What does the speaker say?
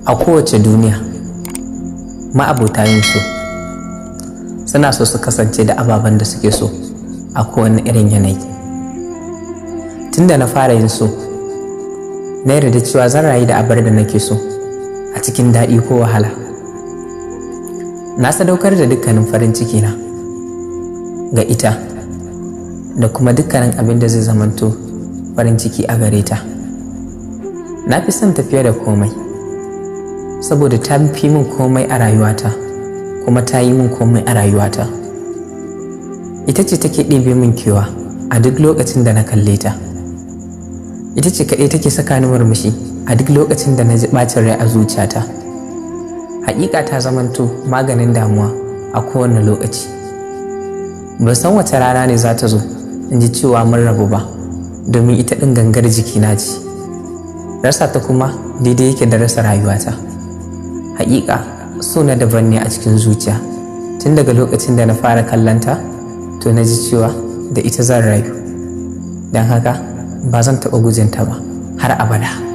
A kowace duniya, ma'abota yin so suna so su kasance da ababen da suke so a kowane irin yanayi. Tun da na fara yin so, na yarda cewa zan rayu da abar da nake so a cikin daɗi ko wahala. Na sadaukar da dukkanin farin cikina ga ita da kuma dukkanin abin da zai zamanto farin ciki a gare ta. Na fi son tafiya da komai, saboda ta fi min komai a rayuwata kuma ta yi min komai a rayuwata. Ita ce take ɗebe min kewa a duk lokacin da na kalle ta. Ita ce kaɗai take saka ni murmushi a duk lokacin da na ji ɓacin rai a zuciyata. Haƙiƙa ta zamanto maganin damuwa a kowane lokaci. Ban san wace rana ne za ta zo in ji cewa mun rabu ba, domin ita ɗin gangar jikina ce. Rasa ta kuma daidai yake da rasa rayuwata. Haƙiƙa so na daban ne a cikin zuciya. Tun daga lokacin da na fara kallonta, to na ji cewa da ita zan rayu. Don haka ba zan taɓa gujinta ba har abada.